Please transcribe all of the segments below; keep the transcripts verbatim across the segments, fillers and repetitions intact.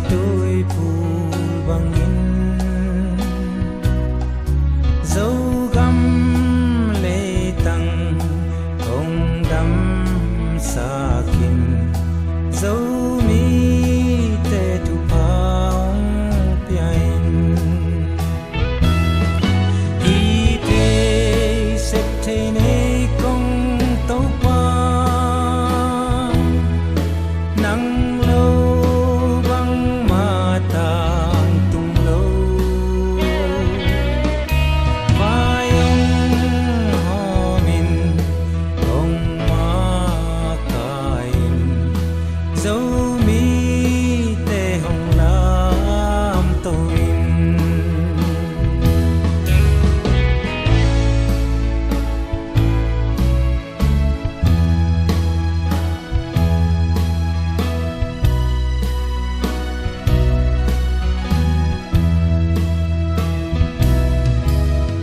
Tuiphul bangin Zogam leitang hong damsak in, Zomite thupha hong pia in. Hih thei sep thei nei kong Topa, nang lo bangmah tangtung lo. Vai hong hawm in, hong makaih in, Zomite hong lamto in.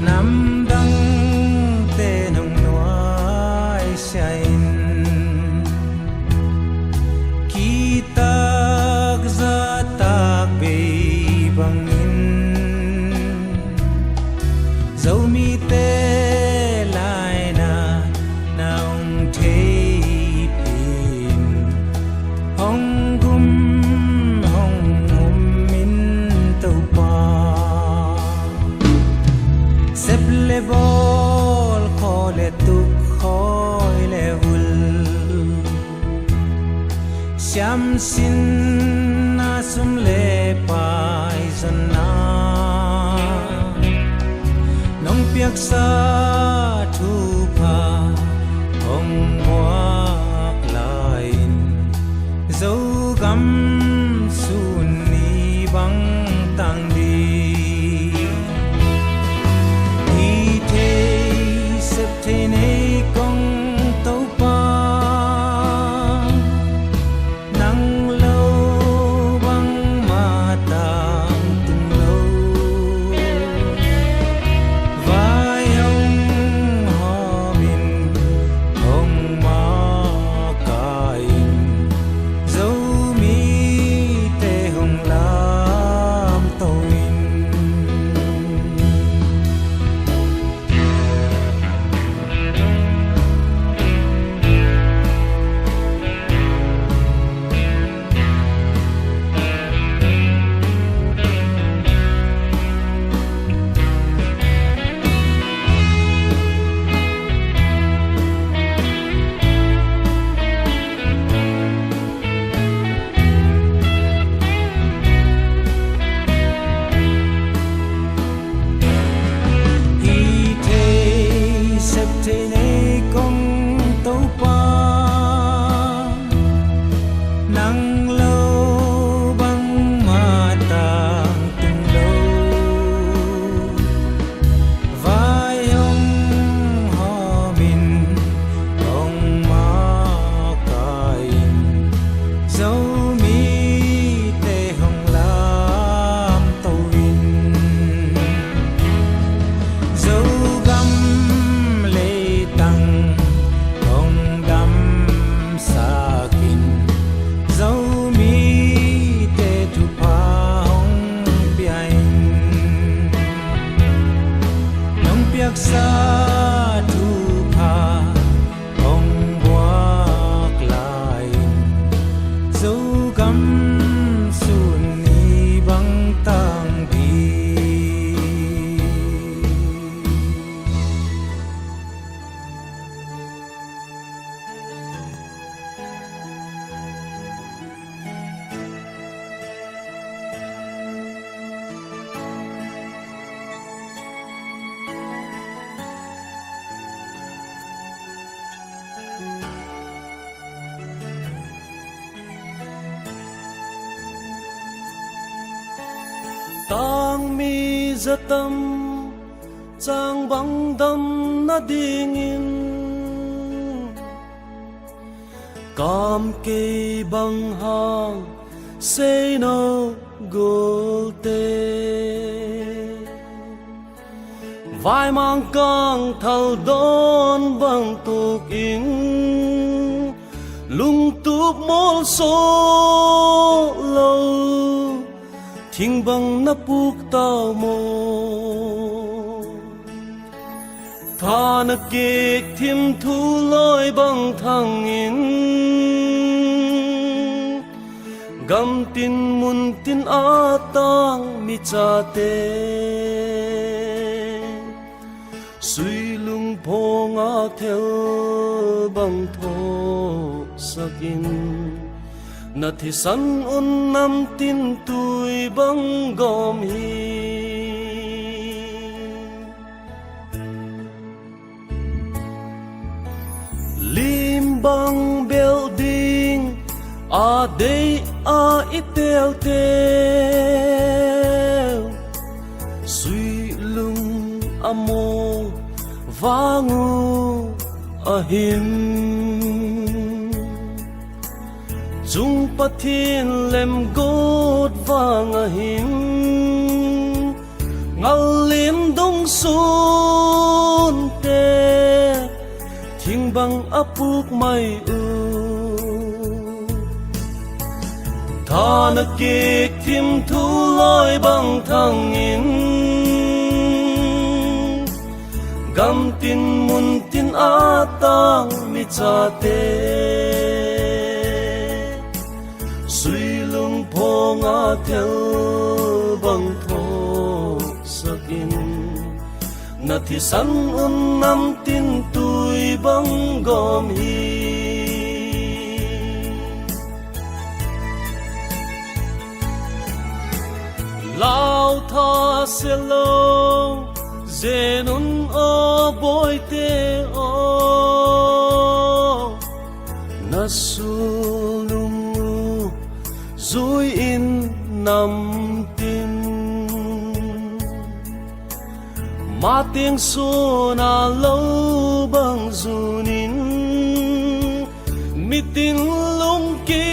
Namdangte nong nuaisiah in, kitak zatak bei bangin Zomite laina na hong theipih in, hong gum hong um in Topa. Sep le bawl, khaw le tuk, khawi le vul, siamsinna, sum le pai zonna, nong piaksa thupha hong buak lai in, Zogam sun ni bang tang ding. Hih thei sep thei nei kong Topa, nang lo bangmah tangtung lo. Vai hong hawm in, hong makaih in, Zomite hong lamto in. Hih thei sep thei nei kong Topa, nang lo bangmah tangtung lo. Vai hong hawm in, hong makaih in, Zomite hong lamto in. Zogam leitang hong damsak in, Zomite thupha hong pia in, nong piaksa thupha hong buak lai in, Zogam sun ni bang tang ding. Tangmi zatam cang bang dam nadingin, kam kei bang hang sei no gulte. Vaimang kang thal dawn bang tukin, lungtup mawlsaw lo Thing bang na puk tau maw? Tha na kik thim thu lawi bang thangin, gamtin muntin a tang mi cate, sui lung phawng a thel bang thawhsakin, na thisan un namtin tui bang gawm hi. Lim bang belh ding a deih a i teelteel, sui lung a maw vang uh a him, cung Pathian lemgut vang a him, ngal lim dung sunte thing bang a puk mai uh. Tha na kik thim thu lawi bang thangin, gamtin muntin a tang mi cate, sui lung phawng a thel bang thawhsakin, na thisan un namtin tui bang gawm hi. Lau tha sia lo zen un aw, Bawite aw, na sulnung uh zui-in namtin. Mateng sawna lo bang zunin, mitin lungki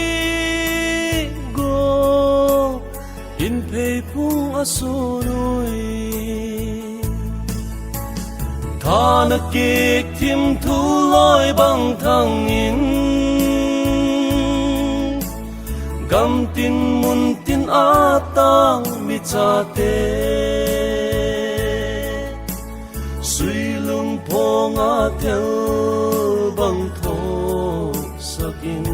gaw in pheiphung a sun uh hi. Tha na kik thim thu lawi bang thangin, gamtin muntin a tang mi cate, sui lung phawng a thel bang thawhsakin,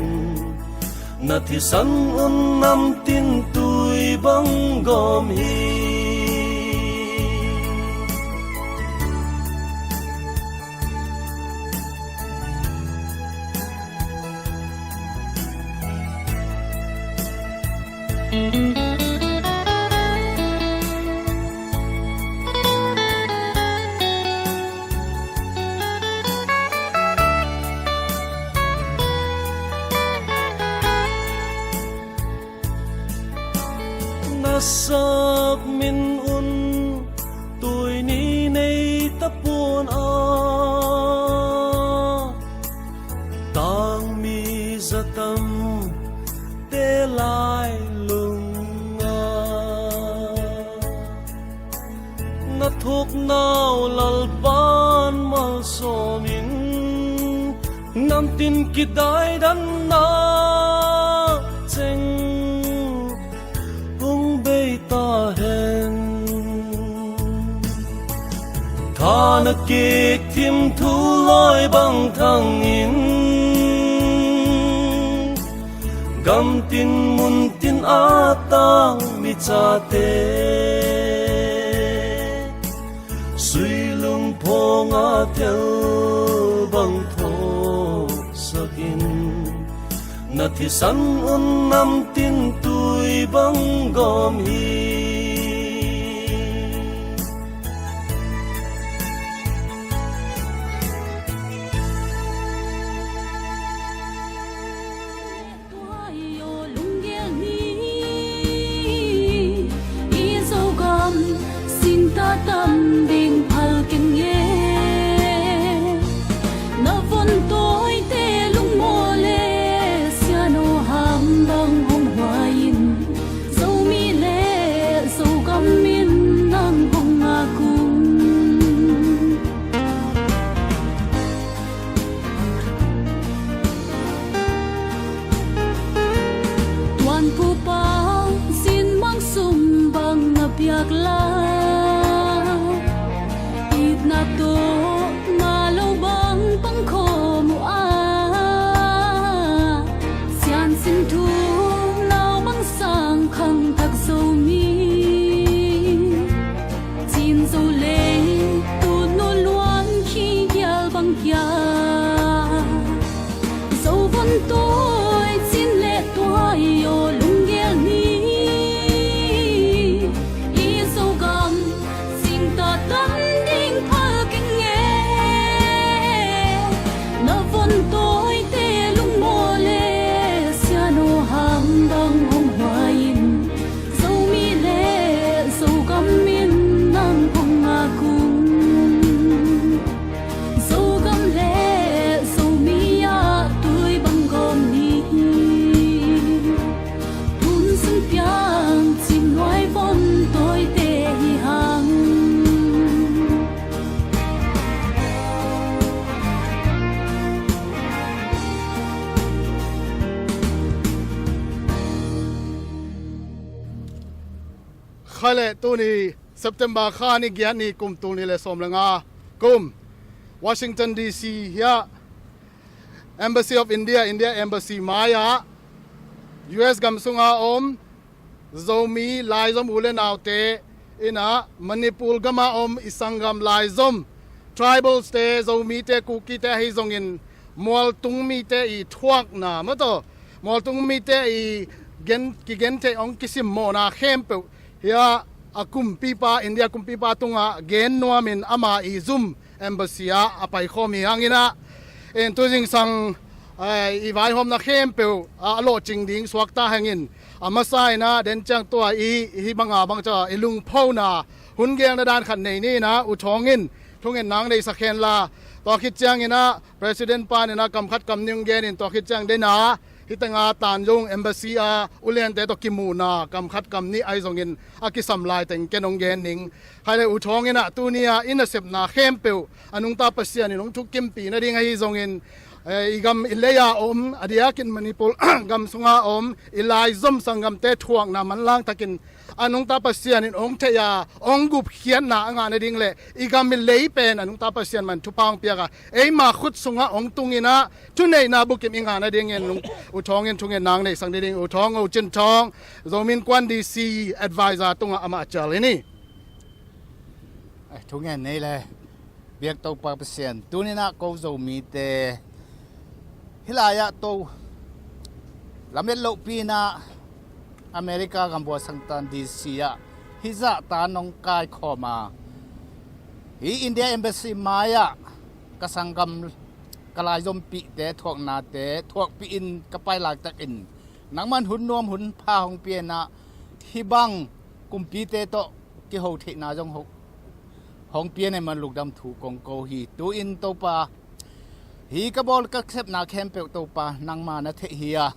na thisan un namtin tui bang gawm hi. Na sak min un tui ni nei tapuan a, tangmi zatamte lailung a, na thukna uh Lalpa'n malsawmin, namtin kidaidanna ceng hong bei ta hen. Tha na kik thim thu lawi bang thangin, gamtin muntin a tang mi cate, sui lung phawng a thel bang thawhsakin, na thisan un namtin tui bang gawm hi. Tua i aw lunggel ni, i Zogam sinta tam ding phal keng e. Na von tawite lungmawl e, Siano Ham bang hong huai in, Zomi le Khai le tuni September kha ni giat ni kum tul ni le sawm le nga kum Washington D C hiah Embassy of India, India Embassy mai-ah U S gam sunga om Zomi laizom u le naute inah Manipur gama om i sanggam laizom tribals te, Zomite, Kukite ahi zongin mualtung mite i thuakna mataw, mualtung mite i gen, kigentheih hong kisimmawhna khempeuh hiah a kumpipa, India kumpipa tungah gen nuamin ama i zum embassy ah a paikhawm hi hanginah, en tu zingsang, eh, i vaihawmna khempeuh a lawhcing ding suakta hangin a masa inah den ciang tua i hih banga bangca i lungphona hun gelna dan khat nei ni inah U Thawng in thungen nang neisa khenla, tua khit cianginah President pan inah kam khat kam nih hong genin tua khit ciang dena hitenga tan zong embassy a uliante tawh kimuhna kam khat kam nih ahi zongin a kisam laiteng ken hong gen ning. Khai le U Thawng inah tuni-a i nasepna khempeuh a nungta Pasian in hong thukimpih nading ahi zongin, eh, i gam i lei-a om a diakin Manipur gam sunga om i laizom sanggamte thuakna manlang takin a nungta Pasian in hong theih a hong gupkhiatna a ngah nading le i gam i lei pen a nungta Pasian man thupha hong piak a eima khut sungah hong tung inah thuneihna bukim i ngah nadingin U Thawng in thungen nang neihsak nading U Thawng Ngo Cin Thawng Zomi Innkuan D C advisor tungah amah cial hi ni. Ai, thungen nei le biak Topa Pasian, tuninah ko Zomite hih lai-ah to lamet lohpi inah America gam Washington D C ah hih zahta nong kaikhawm a, hih India Embassy mai-ah ka sanggam, ka laizompihte thuaknate thuakpih in ka pai laitakin nangman hun nuam hun pha hong pia inah hih bang kumpite tawh kiho theihna zong ho hong pian ei man lungdam thu kong ko hi. Tu-in Topa, hi ka bawl ka sepna khempeuh Topa nangma na theih hi a,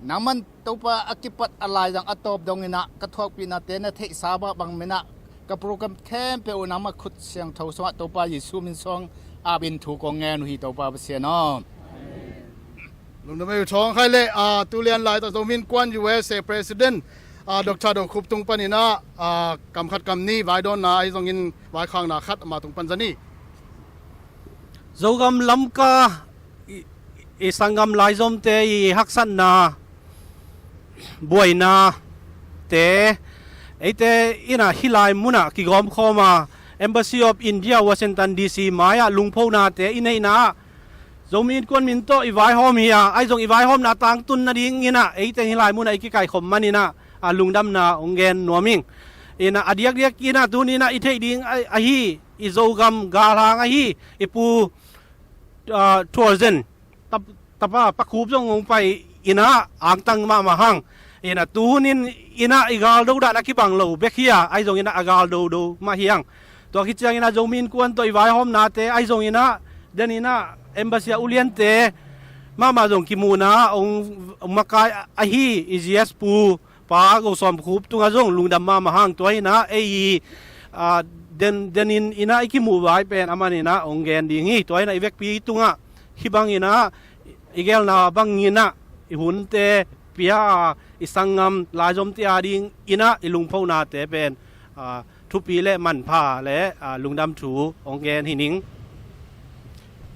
nangman Topa a kipat a laizang a tawp donginah ka thuakpihnate na theihsa mah bang minah ka program khempeuh uh nangma khut siangtho sungah Topa Jesu min suang apin thu kong ngen uh hi Topa Pasian aw. Lungdam ei U Thawng. Khai le, ah, tulian laitak Zomi Innkuan U S A President, ah, Doctor Do Khup tung paninah, ah, kam khat kam nih vaidawnna ahi zongin vaikhakna khat amah tung pan za ni. Zogam Lamka i, i sanggam laizomte i haksatna buainate eite inah hih lai munah kigawmkhawm a Embassy of India Washington D C mai-ah lungphonate i neihna ah Zomi Innkuan min tawh i vaihawm hi a, ahi zong i vaihawmna tangtun nadinginah eite hih lai munah i kikaikhop maninah a lungdamna hong gen nuam ing. Inah a diakdiak inah tuninah i theih ding a, ahi i Zogam galhang ahi i pu, ah, Thualzen tap, tapa Pa Khup zong hong pai inah angtang mahmah hang. Inah tuhunin inah i galdo dan a kibang lo bek hi a, ahi zong inah a galdo do mah hi hang. Tua khit ciang inah Zomi Innkuan tawh i vaihawmnate ahi zong inah den inah embassy a uliante mahmah zong kimuhna hong, hong makai ahi i G S pu Pa Go Sawm Khup tungah zong lungdam mahmah hang. Tua inah ei i, ah, den, den in inah i kimuh vai pen aman inah hong gen ding hi. Tua inah i vekpi tungah hih bang inah i gelna bang inah i hunte pia a i sanggam laizomte a ding inah i lungphonate pen, ah, thupi le manpha le, ah, lungdam thu hong gen hi ning.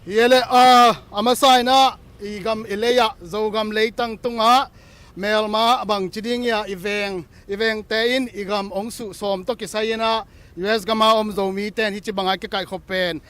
Hi le, ah, a masa inah i gam i lei-ah Zogam leitang tungah melma a bangci ding i a i veng, i vengte in i gam hong suhsawm tawh kisai inah U S gama om Zomite in hih ci banga kikaihkhop pen,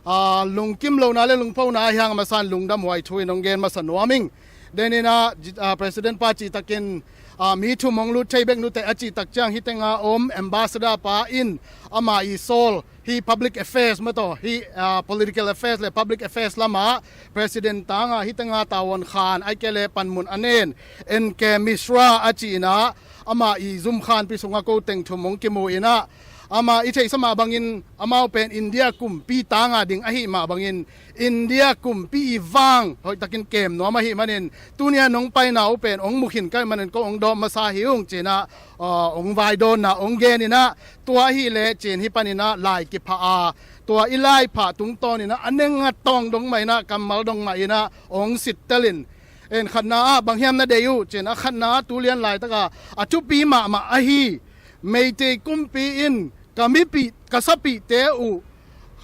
ah, lungkim lohna le lungphona ahi hang a masa in lungdam huai thu in hong gen masa nuam ing. Den inah, ah, President pa cihtakin, ah, mi thum hong lut thei bek nuteh a cihtak ciang hih tenga om Ambassador pa in ama i sawl hih public affairs mataw, hih, ah, political affairs le public affairs lamah President tanga hih tenga tavuan khan aike le panmun a nen N K Mishra a ci inah ama i zum khanpi sungah ko teng thum hong kimu inah ama i theihsa mah bangin amau pen India kumpi tanga ding ahi mah bangin India kumpi i vang hoihtakin kem nuam ahi manin tunia nong paina uh pen hong mukhin kai manin ko hong dawm masa hi ung ci inah, ah, hong vaidawnna hong gen inah tua ahih leh ci-in hih paninah lai kipha a, tua i lai phah tungtawninah a neng a tawng dong mah inah kammal dong mah inah hong sittelin, en khatna ah bang hiam na deih uh ci-in a khatna ah tulian laitaka a thupi mahmah ahi Meitei kumpi in ka mipih, ka sapihte uh,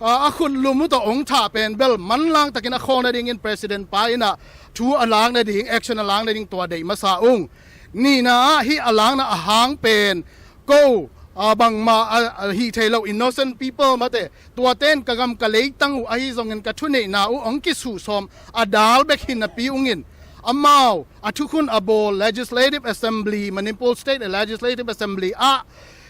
a, a khutlum uh tawh hong thah pen bel manlang takin a khawl nadingin President pa in ah thu a lak nading, action a lak nading tua deih masa ung. Nihna ah hih a lakna a hang pen ko, a, bangmah a, a hih thei lo innocent people mate, tuate in ka gam ka leitang uh ahi zongin ka thuneihna uh hong kisuhsawm a dal bek hi napi ungin, amau a thukhun a bawl Legislative Assembly, Manipur State Legislative Assembly ah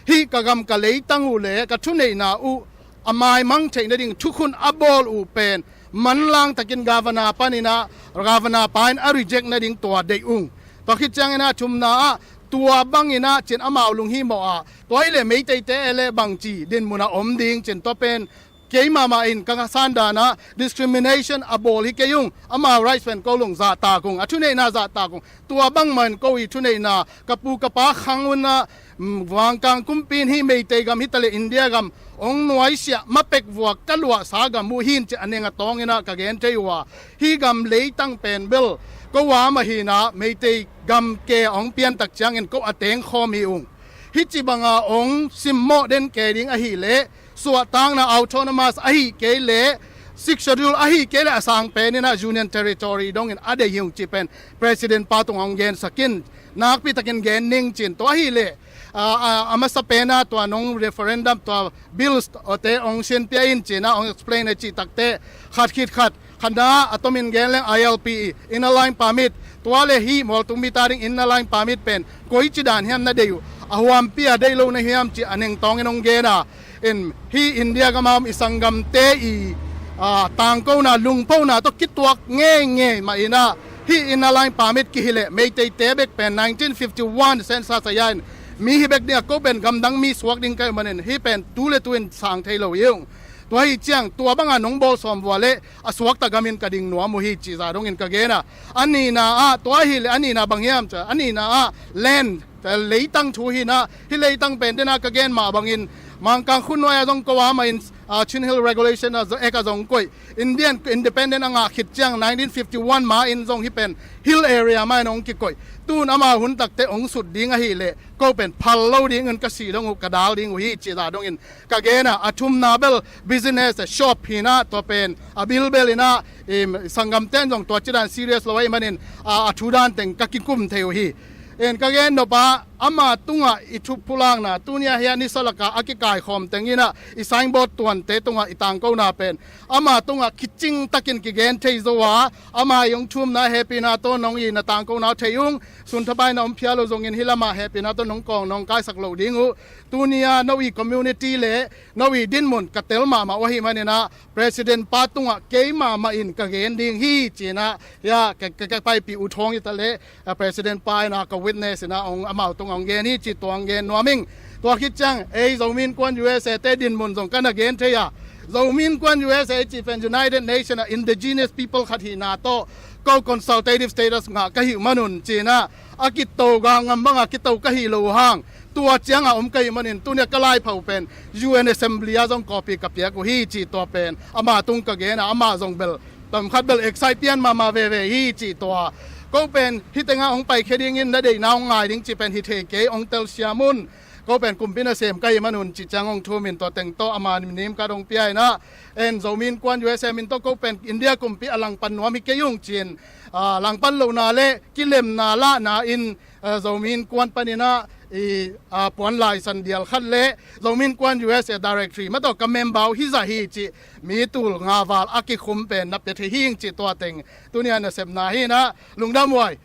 hih ka gam ka leitang uh le ka thuneihna uh a maimang theih nading thukhun a bawl uh pen manlang takin Governor panin ah, Governor pa in a reject nading tua deih ung. Tua khit ciangin ah thumna ah tua bangin ah cin amau lunghimawh ah, tua hi leh Meiteite e le bangci dinmun a om ding cin, tua pen keimahmah in ka ngasan dan ah discrimination a bawl hi kei ung, amau rights pen ko lung zahtak ung, a thuneihna zahtak ung. Tua bangmah in ko i thuneihna, ka pu ka pa khang un ah, mm, Vangkang kumpi in hih Meitei gam hi ta leh India gam hong nuaisiah mapek vuak ka luahsa gam uh hi in ci a neng a tawngin ah ka gen thei uh a, hih gam leitang pen bel ko a mah hi in ah Meitei gam ke hong piantak ciangin ko a tengkhawm hi ung. Hih ci banga hong simmawh den ke ding ahih leh suahtakna autonomous ahih kei leh Sixth Schedule ahih kei leh a sang pen in ah Union Territory dongin a deih hi ung cih pen President pa tungah hong gensak in, nakpi takin gen ning cin. Tua ahih leh, a, a, a masa pen ah tua nong referendum tua bills te hong sinpia in cin ah hong explain a cih takte khat khit khat, khatna a tomin gen leng I L P, Inner Line Permit, tua le hih mualtung mite a ding Inner Line Permit pen koici dan hiam na deih uh, a huampi a deih lo na hiam ci a neng tawngin hong gen a, in hih India gam a om i sanggamte i, a, tangkona lungphona tawh kituak ngeingei mah in ah hih Inner Line Permit kihilh leh Meiteite bek pen nineteen fifty-one census a ya in mi hi bek ding a, ko pen gamdang mi suak ding ka hih manin hih pen tu le tu in sang thei lo hi ung. Tua hi ciang tua banga nong bawl sawm vua leh a suakta gamin ka ding nuam uh hi cih zah dongin ka gen a. A nihna ah, tua ahih leh a nihna bang hiam cih, a nihna ah land, leitang thu hi in ah, hih leitang pen den ah ka gen mah bangin Mangkang khutnuai ah zong ko a mah in, a, Chin Hill Regulation a, Act a zong koih, Indian independent a ngah khit ciang nineteen fifty-one ma in zong hih pen hill area ma in hong kikoih. Tun ama hun takte hong sut ding ahih leh ko pen phal lo dingin ka sih dong uh, ka dal ding uh hi cih zah dongin ka gen a. A thumna bel business, shop hi in ah, tua pen a bilbel in ah, im, sanggamte in zong tua ci dan serious lo ahih manin, a, a thu dan teng ka kikum thei uh hi. In ka gen nop a, ama tungah i thu pulakna, tuni a hih a nisa lak a a kikaikhawm teng in ah i signboard tuante tungah i tangkona pen ama tungah kicing takin kigen thei zo a, ama i hong thumna hehpihna tawh nong i na tangkona uh thei ung. Sunthapai na om phial uh zongin hih lamah hehpihna tawh nong kawng nong kaisak loh ding uh. Tuni a no i community le no i dinmun ka tel mahmah uh ahih manin ah President pa tungah keimahmah in ka gen ding hi ci in ah, ya, ka, ka, ka paipih uh thawng hi ta leh, a, President pa in ah ka witness in ah hong, amau tungah hong gen hi cih tua hong gen nuam ing. Tua khit ciang ei Zomi Innkuan U S A te dinmun zong ka na gen thei a. Zomi Innkuan U S A cih pen United Nations a indigenous people khat hihna tawh ko consultative status ngah ka hih manun ci in ah, a kito ga ngam banga kito ka hih loh uh hang, tua cianga om ka hih manin tuni a ka laipho pen U N Assembly a zong copy ka piak uh hi cih tua pen ama tung ka gen a. Ama zong bel tom khat bel excite pian mahmah veve hi cih tua. Ko pen hih tengah hong paikhia dingin na deihna hong ngai ding cih pen hi thei kei, hong telsiam un. Ko pen kumpi nasem ka hih manun cih ciang hong thum in tua teng tawh ama minim ka dong pia in ah, en Zomi Innkuan U S A min tawh ko pen India kumpi a langpan nuam hi kei ung ci in, a, langpan lohna le kilemna lahna in, a, Zomi Innkuan panin ah i, a, puan laisan dial khat le Zomi Innkuan U S A Directory mah tawh ka member uh hi zah hi cih mi tul nga val a kikhum pen na pia thei hi ing cih tua teng tuni a nasepna hi in ah. Lungdam huai.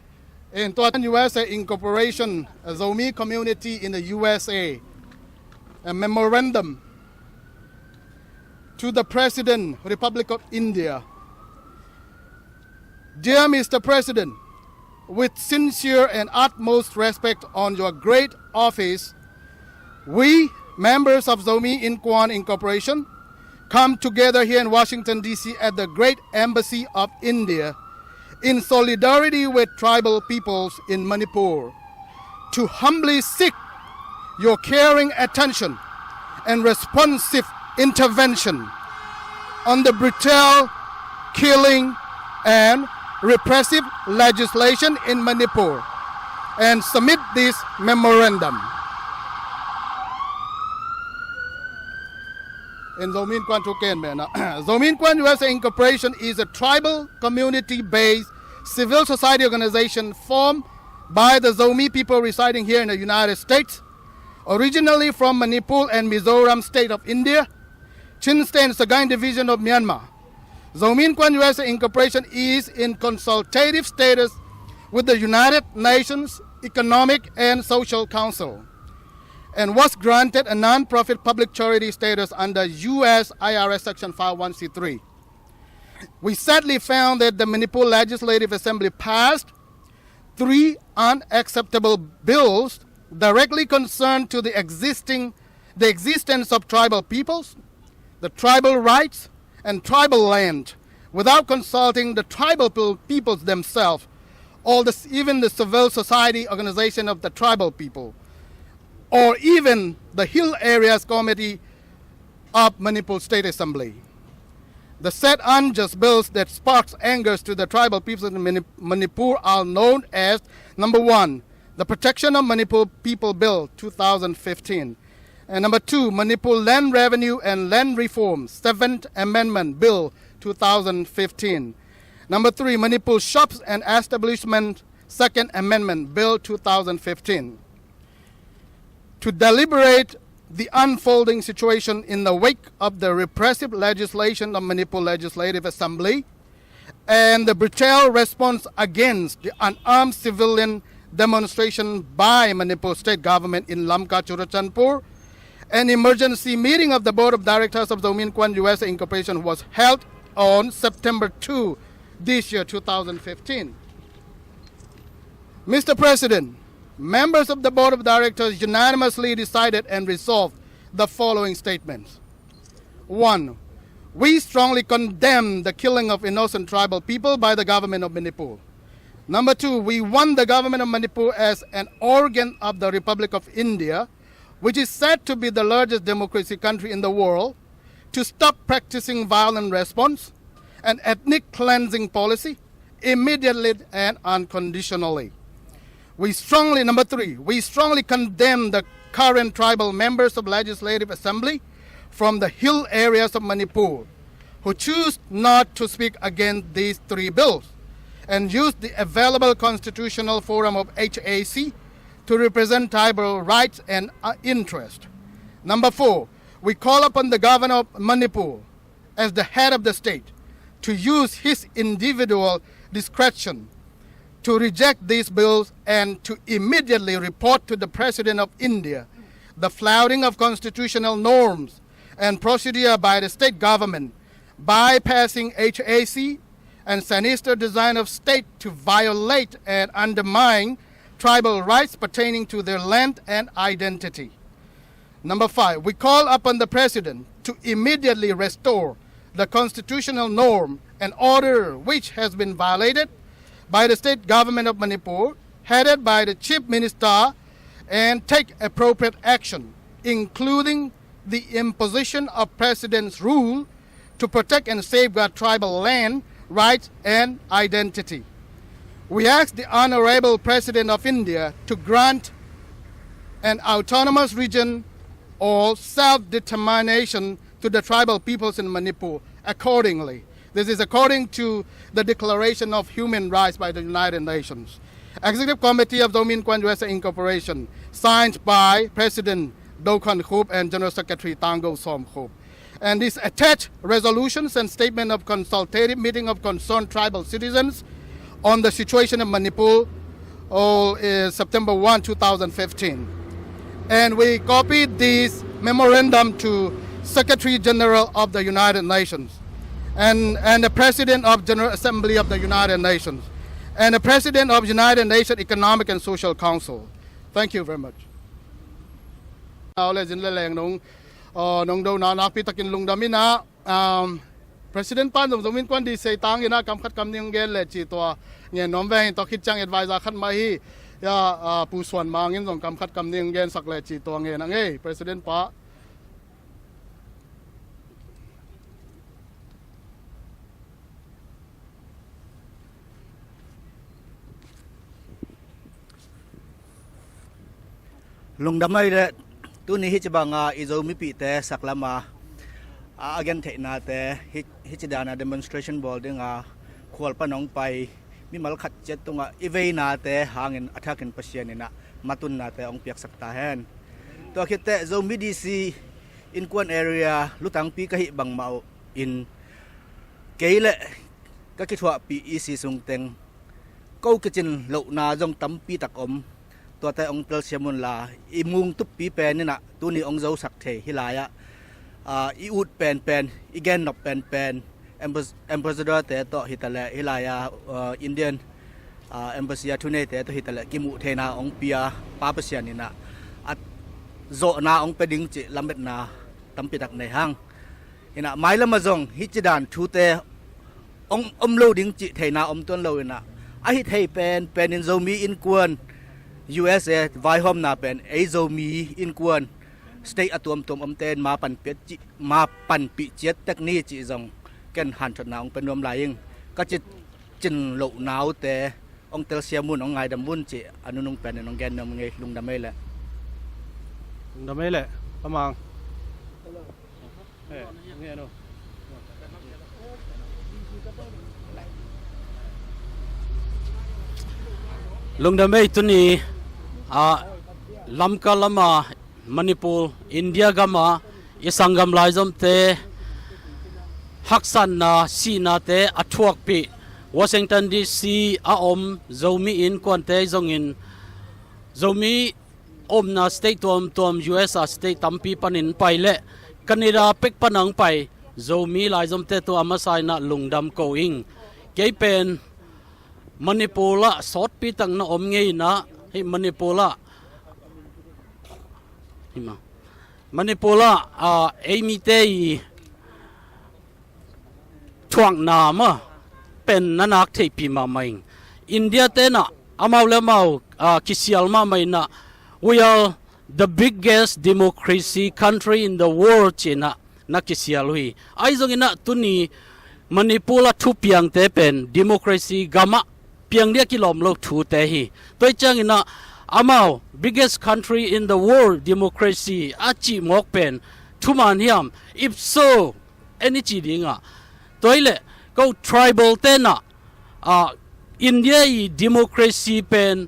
In tua U S A Incorporation, a Zomi Community in the U S A, a memorandum to the President, Republic of India. Dear Mister President, with sincere and utmost respect on your great office, we, members of Zomi Innkuan Incorporation, come together here in Washington, D C at the great embassy of India in solidarity with tribal peoples in Manipur to humbly seek your caring attention and responsive intervention on the brutal killing and repressive legislation in Manipur and submit this memorandum. En Zomi Innkuan thu ken mena. Zomi Innkuan U S A Incorporation is a tribal community-based civil society organization formed by the Zomi people residing here in the United States, originally from Manipur and Mizoram state of India, Chin State and Sagaing Division of Myanmar. Zomi Innkuan U S A Incorporation is in consultative status with the United Nations Economic and Social Council and was granted a non-profit public charity status under U S I R S Section five one C three. We sadly found that the Manipur Legislative Assembly passed three unacceptable bills directly concerned to the existing, the existence of tribal peoples, the tribal rights, and tribal land without consulting the tribal peo-, peoples themselves, or the, even the civil society organization of the tribal people, or even the Hill Areas Committee of Manipur State Assembly. The said unjust bills that sparks angers to the tribal peoples in Mani-, Manipur are known as, number one, the Protection of Manipur People Bill two thousand fifteen, and number two, Manipur Land Revenue and Land Reform Seventh Amendment Bill two thousand fifteen. Number three, Manipur Shops and Establishment Second Amendment Bill two thousand fifteen. To deliberate the unfolding situation in the wake of the repressive legislation of Manipur Legislative Assembly and the brutal response against the unarmed civilian demonstration by Manipur state government in Lamka, Churachandpur, an emergency meeting of the Board of Directors of Zomi Innkuan U S A Incorporation was held on September two this year, two thousand fifteen. Mister President, members of the Board of Directors unanimously decided and resolved the following statements. One, we strongly condemn the killing of innocent tribal people by the government of Manipur. Number two, we want the government of Manipur, as an organ of the Republic of India, which is said to be the largest democracy country in the world, to stop practicing violent response and ethnic cleansing policy immediately and unconditionally. We strongly, number three, we strongly condemn the current tribal members of Legislative Assembly from the hill areas of Manipur who choose not to speak against these three bills and use the available constitutional forum of H A C to represent tribal rights and, uh, interest. Number four, we call upon the governor of Manipur, as the head of the state, to use his individual discretion to reject these bills and to immediately report to the President of India the flouting of constitutional norms and procedure by the state government, bypassing H A C and sinister design of state to violate and undermine tribal rights pertaining to their land and identity. Number five, we call upon the President to immediately restore the constitutional norm and order which has been violated by the state government of Manipur, headed by the Chief Minister, and take appropriate action, including the imposition of President's rule to protect and safeguard tribal land, rights, and identity. We ask the Honorable President of India to grant an autonomous region or self-determination to the tribal peoples in Manipur accordingly. This is according to the Declaration of Human Rights by the United Nations. Executive Committee of Zomi Innkuan U S A Incorporation, signed by President Do Khon Khup and General Secretary Tang Go Sawm Khup. And these attached resolutions and statement of consultative meeting of concerned tribal citizens on the situation of Manipur, all, uh, September one, two thousand fifteen. And we copied this memorandum to Secretary General of the United Nations and, and the President of General Assembly of the United Nations and the President of United Nations Economic and Social Council. Thank you very much. Aw le, zin le leng nong, aw, nong dona nakpi takin lungdam ina, um, President pan zong Zomi Innkuan Day sei tang ina kam khat kam nih gen le ci tua ngen nuam ve. Tua khit ciang advisor khat mah hi, ya, ah, Pu Suan Mang in zong kam khat kam nih gen sak le ci tua ngen a ngei, President pa. Lungdam mai le, tuni hi ci banga i Zomipihte saklama, A, a gentheihnate, hi, hici dana demonstration bawl dinga khual pan hong pai mimal khat ciat tungah i veinate hangin a thakin Pasian inah matunnate hong piaksak ta hen. Tua khitteh Zomi D C innkuan area lutangpi ka hih bangmah uh in kei le ka kithuahpih E C sungteng ko kicin lohna zong tampi tak om. Tuate hong telsiam unla, i mung tuppi pen inah tuni hong zosak thei hih lai-ah, aa, i ut penpen, i gennop penpen, ambas-, ambassador-te tawh hitaleh hih lai-ah, aa, Indian, aa, embassy a thuneite tawh hitaleh kimuh theihna hong pia Pa Pasian inah a zawhna hong pia ding cih lametna tampi tak nei hang. Inah mailamah zong hih cidan thute hong om lo ding cih theihna om tuan lo inah, a hi thei penpen in Zomi innkuan U S A vaihawmna pen ei Zomi innkuan state a tuamtuam omte in ma panpih cih, ma panpih ciat tek ni cih zong ken hanthotna hong pia nuam lai ing. Ka ci cin loh naute hong telsiam un, hong ngaidam un cih a nunung pen in hong gen nuam ngei. Lungdam ei leh. Lungdam ei leh. Pamang. Lungdam ei. Tuni a, Lamka lama, Manipur, India gama i sanggam laizomte haksatna, sihnate a thuakpih Washington D C a om Zomi innkuante zongin Zomi omna state tuamtuam U S a state tampi panin pai leh Canada pek pan hong pai Zomi laizomte tawh a masa inah lungdam ko ing. Kei pen Manipur ah sawtpi tak na om ngei inah, hih Manipur ah, hih ma, Manipur ah, aa, ei mite i thuakna mah pen na nak theihpih mahmah ing. India tenah amau le amau, aa, kisial mahmah inah, "We are the biggest democracy country in the world," ci-inah na kisial uh hi. Ahi zonginah tuni Manipur a thupiangte pen democracy gamah piang dia kilawm lo thute hi. Tua hi cianginah amau "biggest country in the world, democracy" a cih mawk pen thuman hiam? If so, en i ci dingah, tua hi leh ko tribal tenah, ah, India i democracy pen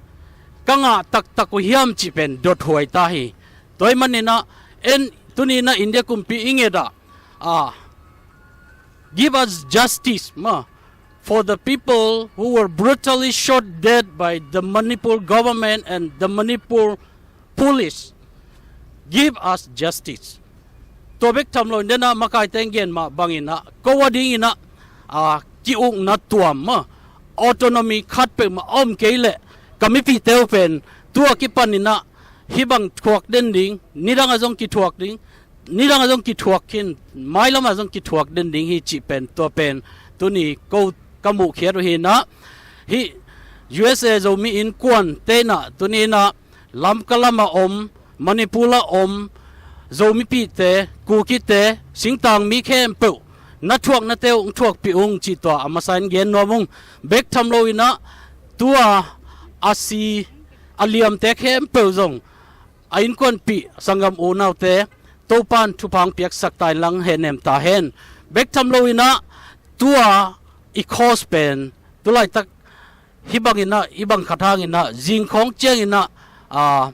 ka ngah taktak uh hiam cih pen dothuai ta hi. Tua hi maninah en tuninah India kumpi i ngetah, ah, "Give us justice, ma, for the people who were brutally shot dead by the Manipur government and the Manipur police. Give us justice." Tua bek tham lo in denah makaite in gen mah banginah ko a dinginah, aa, ki-ukna tuam mah, autonomy khat peuhmah a om kei leh ka mipihte uh pen tua kipaninah hih bang thuak den ding, nidangah zong kithuak ding, nidangah zong kithuak khin, mailamah zong kithuak den ding hi cih pen, tua pen tuni ko ka muhkhiat uh hinah, hih U S A Zomi innkuante inah tuninah Lamka lamah om, Manipur ah om Zomipihte, Kukite, singtang mi khempeuh na thuaknate uh hong thuakpih ung cih tua a masa in gen nuam ung. Bek tham loinah tua a si a liamte khempeuh zong a innkuanpih sanggam unaute Topan thupha hong piaksak ta in lang hehnem ta hen. Bek tham loinah tua i cause pen tulaitak hih banginah, hih bang khat hanginah zingkhawng cianginah, a,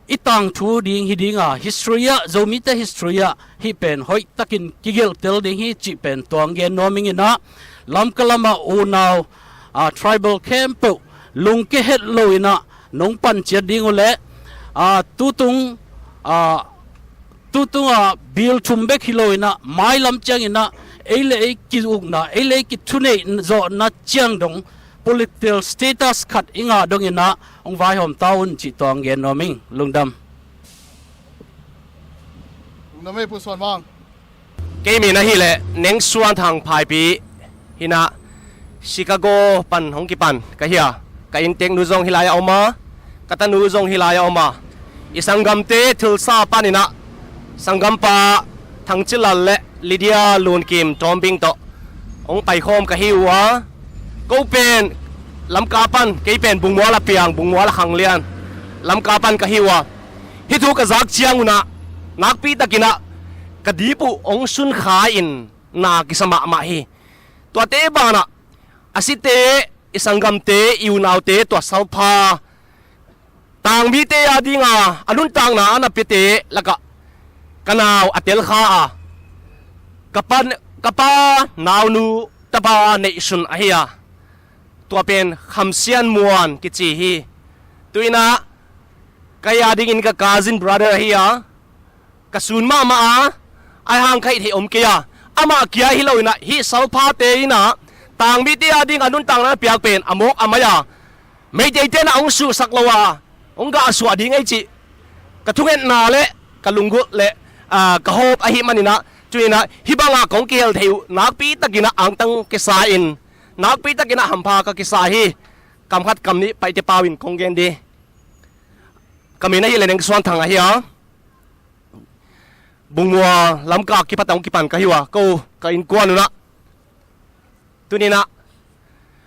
i tangthu ding hi dinga, history ah, Zomite history ah hih pen hoihtakin kigelhtel ding hi cih pen tua hong gen nuam inginah, Lamka lamah unau, a, tribal khempeuh lungke het loinah nong pan ciat ding uh leh, a, tutung, a, tutung a bil thum bek hi loinah mailam cianginah ei le ei ki-ukna, ei le ei kithuneih zawhna ciang dong political status khat i ngah donginah hong vaihawm ta un cih tua hong gen nuam ing. Lungdam. Lungdam ei, Pu Suan Mang. Kei min ahih leh Neng Suan Thang Phaipi hinah, Chicago pan hong kipan ka hi a, ka innteknu zong hih lai-ah om a, ka tanu zong hih lai-ah om a, i sanggamte Tulsa paninah sanggampa Thang Ci Lal le Lydia Lun Kim Tawm Bing tawh hong paikhawm ka hi uh a, ko pen Lamka pan, kei pen Bungmual a piang, Bungmual a khanglian, Lamka pan ka hi uh a, hih thu ka zak ciang unah nakpi takinah ka dip uh hong sunkha in na kisa mahmah hi. Tuate banah a site, i sanggamte, i unaute tua salpha tangmite a dinga a nuntakna a na piate lakah ka nau a telkha a, ka pa, ka pa naunu tapa neihsun ahi a, tua pen Kham Sian Muan kici hi. Tu-inah ka a dingin ka cousin brother ahi a, ka sun mahmah a, a hang kha i theih om kei a, amah kia hi loinah hih salphate inah tangmite a ding a nuntakna piak pen a mawk a mai a, Meiteite inah hong suhsak lo a, hong gahsuah ding ei cih ka thungetna le ka lunggulh le, aa, ka hawp ahi maninah, tu-inah hih bangah kong kihel thei uh nakpitakinah angtang kisa in, nakpitakinah hampha ka kisa hi. Kam khat kam nih Paite pau in kong gen dih. Ka min ahih leh Neng Suan Thang ahi a, Bungmual Lamka kipat ah hong kipan ka hi uh a, ko ka innkuan unah tuninah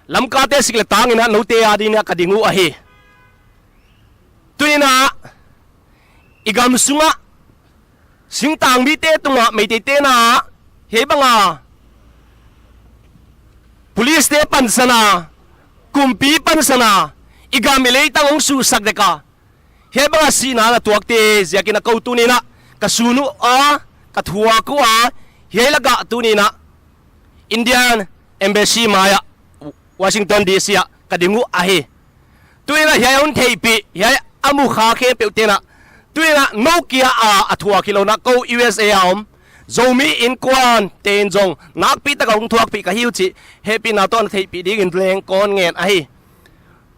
Lamkate sik le tanginah note a dinginah ka ding uh ahi. Tuninah i gam sungah singtangmite tungah Meiteite inah hih banga policete pansan a, kumpi pansan a, i gam i leitang hong suhsak dek a, hih banga sihna na tuakte ziakin a ko tuninah ka sun uh a, ka thuak uh a, hih lakah tuninah Indian Embassy mai-ah, Washington D C ah ka ding uh ahi. Tuninah hiai hong theihpih, hiai a mukha khempeuh tenah tuninah no kia a, a thuak hi lonah ko U S A a om Zomi innkuante in zong nakpitak a hong thuakpih ka hi uh cih hehpihna tawh na theihpih dingin leng kawn ngen ahi.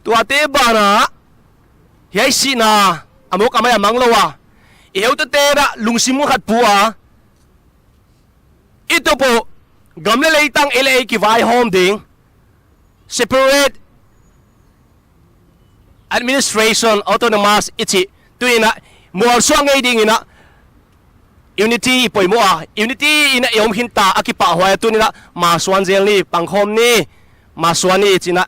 Tuate banah hiai sihna a mawk a mai a mang lo a, i heutute dah lungsim khat pu a, i tup uh gam le leitang ei le ei kivaihawm ding, separate administration, autonomous i cih, tuninah mualsuah ngei dinginah unity i poimawh a, unity inah i om khinta a kipahhuai a, tuninah masuan zel ni, pangkhawm ni, masuan ni cinah,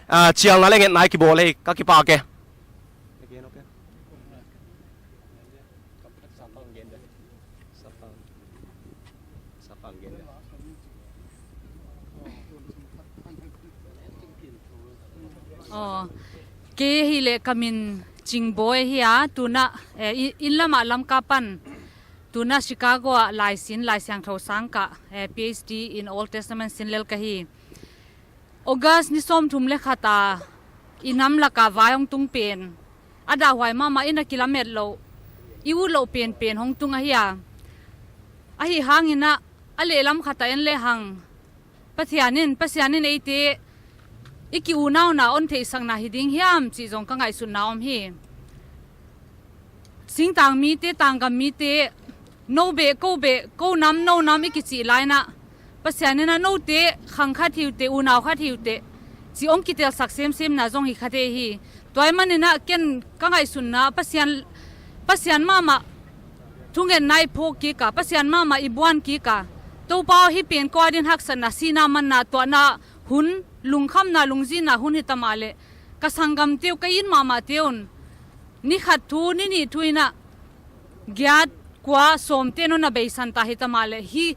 ah, cialna le ngetna i kibawl hi. Ka kipak e. Aw, kei hileh ka min Cingbawi hi a, tunah, eh, i-, inn lamah Lamka pan, tunah Chicago ah laisin, Lai Siangtho sang kah, eh, P H D in Old Testament sin lel ka hi. August ni sawmthum le khat a i nam lakah vai hong tung pen, a dahhuai mahmah, i na kilamet loh, i ut loh penpen hong tung ahi a. Ahi hanginah a lehlam khat a en lehang Pathian in, Pasian in eite i ki-unauna hon theihsakna hi ding hiam cih zong ka ngaihsutna om hi. Singtang mite, tanggam mite, no beh, ko beh, ko nam, no nam i kicih lai-inah, Pasian inah note khang khat hi uh teh, unau khat hi uh teh, ci hong kitelsak semsemna zong hi kha thei hi. Tua ahih maninah ken ka ngaihsunna, Pasian, Pasian mahmah thungetna i phawk kik a, Pasian mahmah i buan kik a, Topa aw, hih pen ko adin haksatna, sihna, manna, tuahna hun, lungkhamna, lungzinna hun hi ta mah leh, ka sanggamte uh, ka it mahmahte un ni khat thu, ni nih thu inah giat, kua, sawmte nong na beisan ta hi ta mah leh, hih,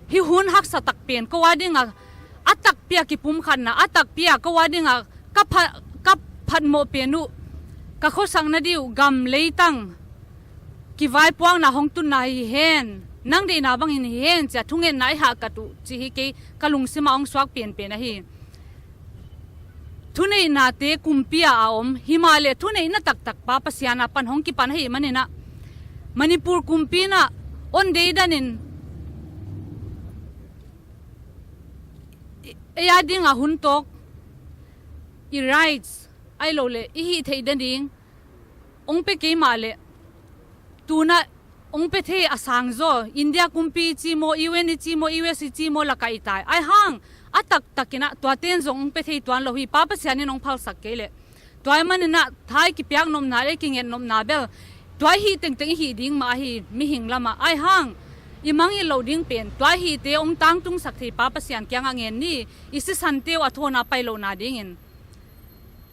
hih hun haksa tak pen ko adingah a takpi a kipumkhatna, a takpi a ko adingah ka pha-, ka phatmawh pen uh, ka khuasak nading uh gam leitang kivaipuakna hong tunna hi hen, nang deihna bangin hi hen, ci-a thungetna i hahkat uh cih hi kei ka lungsimah hong suak penpen ahi. Thuneihnate kumpi-ah a om, himahleh thuneihna taktak pa Pasian a pan hong kipan ahih maninah, Manipur kumpi inah hon deidanin, ei adingah hun tawk, i rights, ahih lohleh i hih theih nading hong pia kei mahleh, tunah hong pia thei a sang zaw, India kumpi i ci maw, U N i ci maw, U S i ci maw, lakah i tai. Ahi hang a taktakinah tuate in zong hong pia thei tuan lo hi, Pa Pasian in hong phalsak kei leh. Tua ahih maninah tha i kipiak nopna le i kinget nopna bel tua i hih tengteng i hih ding mah ahi, mihing lamah. Ahi hang i mangngilh loh ding pen tua i hihte hong tangtungsak thei Pa Pasian kiangah ngen ni. I sisante uh a thawn a pai lohna dingin.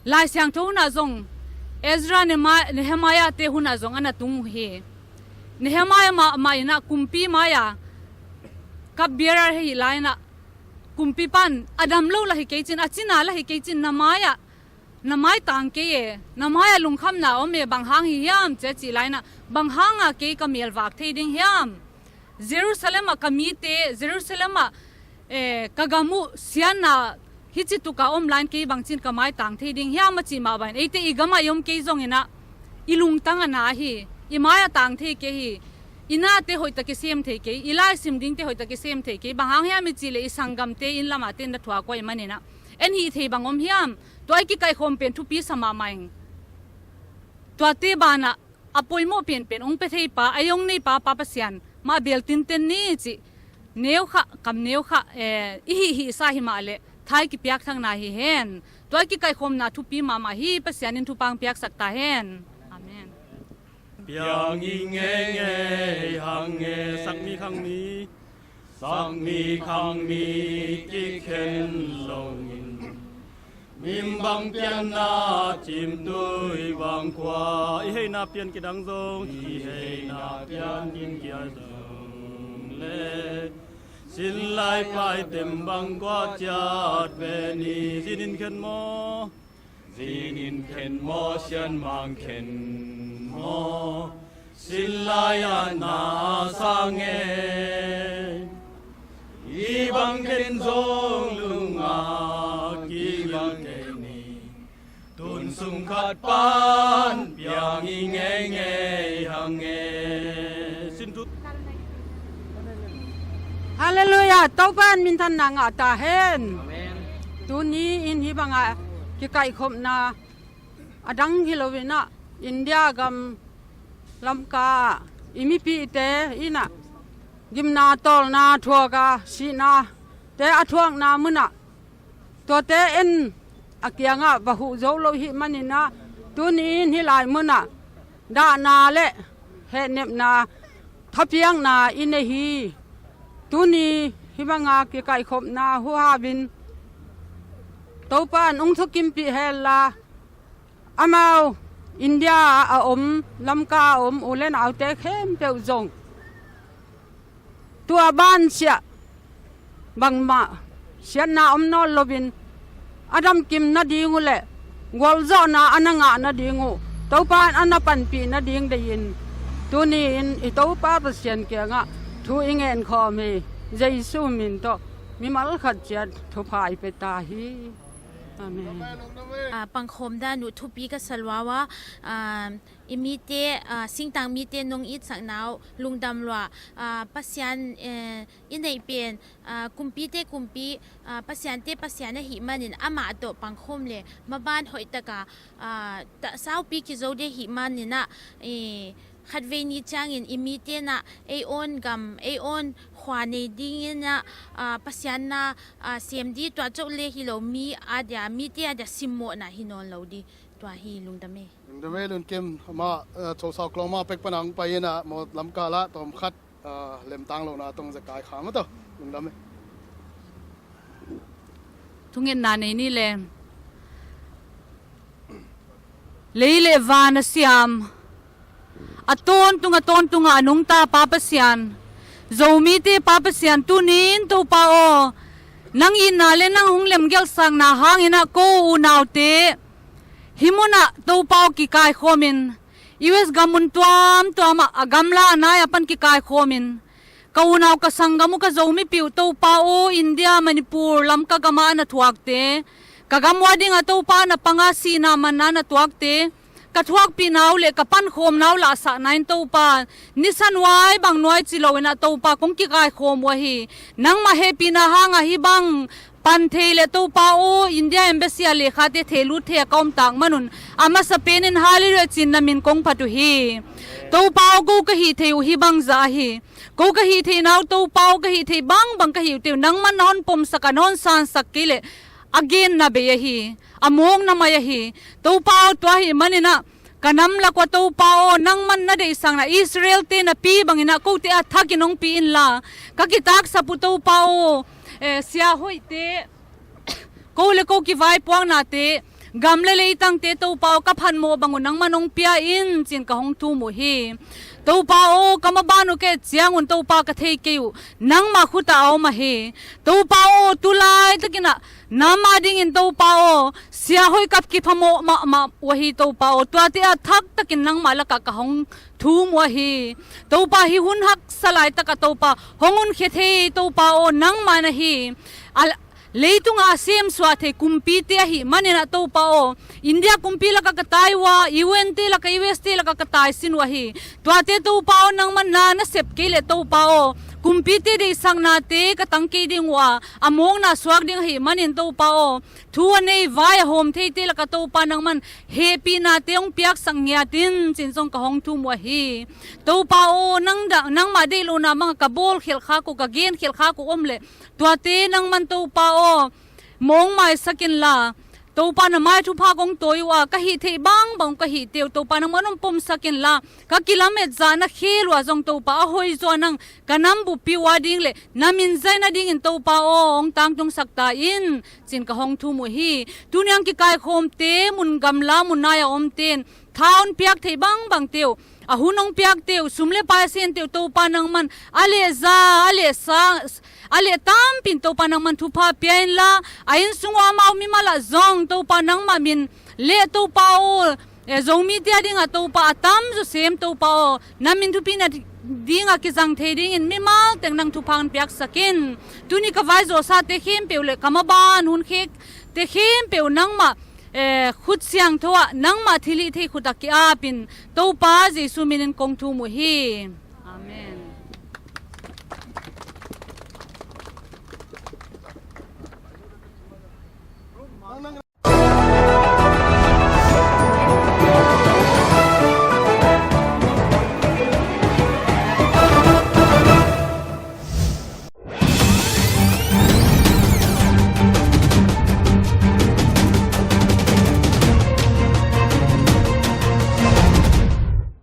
Lai Siangtho hunah zong, Ezra, Nema-, Nehemiah-te hunah zong a na tung uh hi. Nehemiah mahmah in ah kumpi mai-ah cupbearer hi lai in ah, kumpi pan a dam lo lah hi kei cin, a cina lah hi kei cin, na mai-ah na mai tang kei e, na mai-ah lungkhamna om e, bang hang hi hiam ci a cih lai in ah, bang hanga kei ka mel vak thei ding hiam? Jerusalem ah ka mite, Jerusalem ah, eh, ka gam uh siatna hici tuk a om lai in kei bangcin ka mai tang thei ding hiam a cih mah bangin, eite i gam ah i om kei zongin ah i lungtang a na hi, i mai-ah tang thei kei hi. I nate hoihtak i sem thei kei, i laisim dingte hoihtak i sem thei kei. Bang hang hiam i cih leh i sanggamte inn lamah te na thuak uh ahih manin ah, en hih thei bang om hiam? Tua i kikaihkhawm pen thupi sa mahmah ing. Tuate banah a poimawh penpen hong pia thei pa, a hong nei pa, Pa Pasian mah bel tinten ni cih neu khah, kam neu khah, eh, i hih hihsa hi mah leh tha i kipiakthakna hi hen. Tua i kikaihkhawmna thupi mahmah hi. Pasian in thupha hong piaksak ta hen. Amen. Piang i ngeingei hang e, sakmi khangmi, sakmi khangmi kikhen loin, mi bang pianna cimtui bang khua, i heina pian kidang zong, i heina pian kim kia zong le, sin lai pai tem bang khua ciat ve ni, zinin khen maw? Zinin khen maw, sianmang khen maw? Sin lai-ah na sang e. I bang khen zong lungah kibang kei ni. Tun sung khat pan piang i ngeingei hang e. Sin thu. Halleluiah, Topa in minthanna ngah ta hen. Amen. Tuni in hih bangah kikaihkhopna a dang hi loin ah, India gam Lamka ah i mipihte in ah gimna tawlna thuak a, sihnate a thuakna munah tuate en a kiangah va huh zo lo i hih manin ah, tuni in hih lai munah dahna le hehnepna thapiakna i nei hi. Tuni hih banga kikaihkhopna huhau in Topa in hong thukimpih hen la, amau India ah a om, Lamka ah a om u le naute khempeuh zong tua bansiah bangmah siatna om nawn loin a damkim nading uh le gualzawhna a na ngah nading uh Topa in a na panpih nading deihin tuni-in i Topa Pasian kiangah thu i ngenkhawm hi. Jesu min tawh mimal khat ciat thupha i pia ta hi. Amen. Ah, pangkhawm dan uh thupi ka sa lua a, ah, i mite, ah, singtang mite nong itsakna uh lungdam lua, ah, Pasian, eh, i neih pen, ah, kumpite kumpi, ah, Pasiante Pasian ahih manin amah tawh pangkhawm le maban hoihtaka, ah, ta-, saupi kizo ding ahih manin ah, eh, khatvei ni ciangin i mite in ah ei own gam, ei own khua nei dingin ah, ah, Pasian na, ah, sem ding, tua cawk le hi lo, mi a dia, mite a dia simmawhna hi nawn lo ding. Tua hi, lungdam e. Lungdam e, Lunkim, amah, eh, Cho Sau Klawng mah pek pana hong pai in ah, maw Lamka lah tawm khat, eh, lemtang lohna tawh zek kai kha maw tawh. Lungdam e. Thungetna nei ni le. Lei le van a siam, a tawntung, a tawntung a nungta Pa Pasian, Zomite Pa Pasian, tuni-in Topa aw, nang itna le nang hong lemgelhsakna hangin ah ko unaute hih munah Topa aw kikaikhawmin, U S gam mun tuamtuamah a gamla a nai-a pan kikaikhawmin, ka unau ka sanggam uh ka Zomipih uh Topa aw, India, Manipur, Lamka gamah a na thuakte, ka gam uh a dingah Topa na panga sihna manna na tuakte, ka thuakpihna uh le ka pankhawmna uh lahsakna in Topa, nisan huai bang nuai ci loin ah Topa kong kikaikhawm uh ahi. Nangmah hehpihna hangah hih bang pan thei le Topa aw, India Embassy ah lekhate thehlut thei a ka omtak manun, a masa penin Halleluiah cin na min kong phat uh hi. Topa aw, ko ka hih thei uh hih bang zah ahi. Ko ka hih theihna uh Topa aw, ka hih thei bangbang ka hih uh teh uh nangman na hon pomsak a, na hon sansak kei leh a genna bei ahi, a mawkna mai ahi. Topa aw, tua ahih manin ah ka nam lak uah Topa aw, nangman na deihsakna Israel-te napi bangin ah kote a thakin hong pi inla, ka kitaksap uh Topa aw, eh, sia hoihte, ko le ko kivaipuaknate, Gam le leitangte Topa aw, ka phatmawh bang uh nangman hong pia in, ci-in ka hong thum uh hi. Topa aw, ka maban uh ka et ciangun Topa ka thei kei uh, nangmah khut ah a om ahi. Topa aw, tu laitakin ah nangmah dingin Topa aw, sia hoih ka kiphamawh mahmah uh ahi Topa aw, tuate ah thaktakin nangmah lakah ka hong thum uh ahi. Topa, hih hun haksa laitakah Topa hong hunkhia thei Topa aw, nangmah na hi. A, leitungah a semsuah thei kumpite ahih manin ah Topa aw, India kumpi lakah ka tai uh a, U N te lakah, U S te lakah ka taisin uh ahi. Tuate Topa aw, nangman na na sep kei leh Topa aw, kumpite deihsaknate ka tang kei ding uh a, a mawkna suak ding ahih manin Topa aw, thu a nei vai a hawm theite lakah Topa nangman hehpihnate hong piaksak ngiat in, ci-in zong ka hong thum uh ahi. Topa aw, nang dah, nangmah deih lohna bangah ka bawl khialh khak uh, ka gen khialh khak uh om leh, tuate nangman Topa aw, mawng maisak inla, Topa na mai thupha kong tawi uh a, ka hih theih bangbang ka hihte uh Topa nangman hong pomsak inla, ka kilamet zahna khel uh ah zong Topa a hoih zaw nang ka nam buppi uh a ding le na min zaina dingin Topa aw, hong tangtungsak ta in, ci-in ka hong thum uh hi. Tuni-in kikaikhawmte, mun gamla mun nai a omte in tha hong piak theih bangbangte uh, a hun hong piakte uh, sum le pai a sente uh Topa nangman a lehza, a lehsa, a leh tampi in Topa nangman thupha pia inla, a inn sung uh a, amau mimal ah zong Topa nangmah min leh Topa aw, eh, Zomite a dingah Topa a tamzaw sem Topa aw, na min thupina dingah kizang thei dingin mimal teng nang thupha hong piaksak in. Tuni ka vaizawhsate khempeuh le ka maban hun khekte khempeuh nangmah, eh, khut siangtho ah, nangmah thilhihthei khut ah ki-ap in, Topa Jesu minin kong thum uh hi. Amen.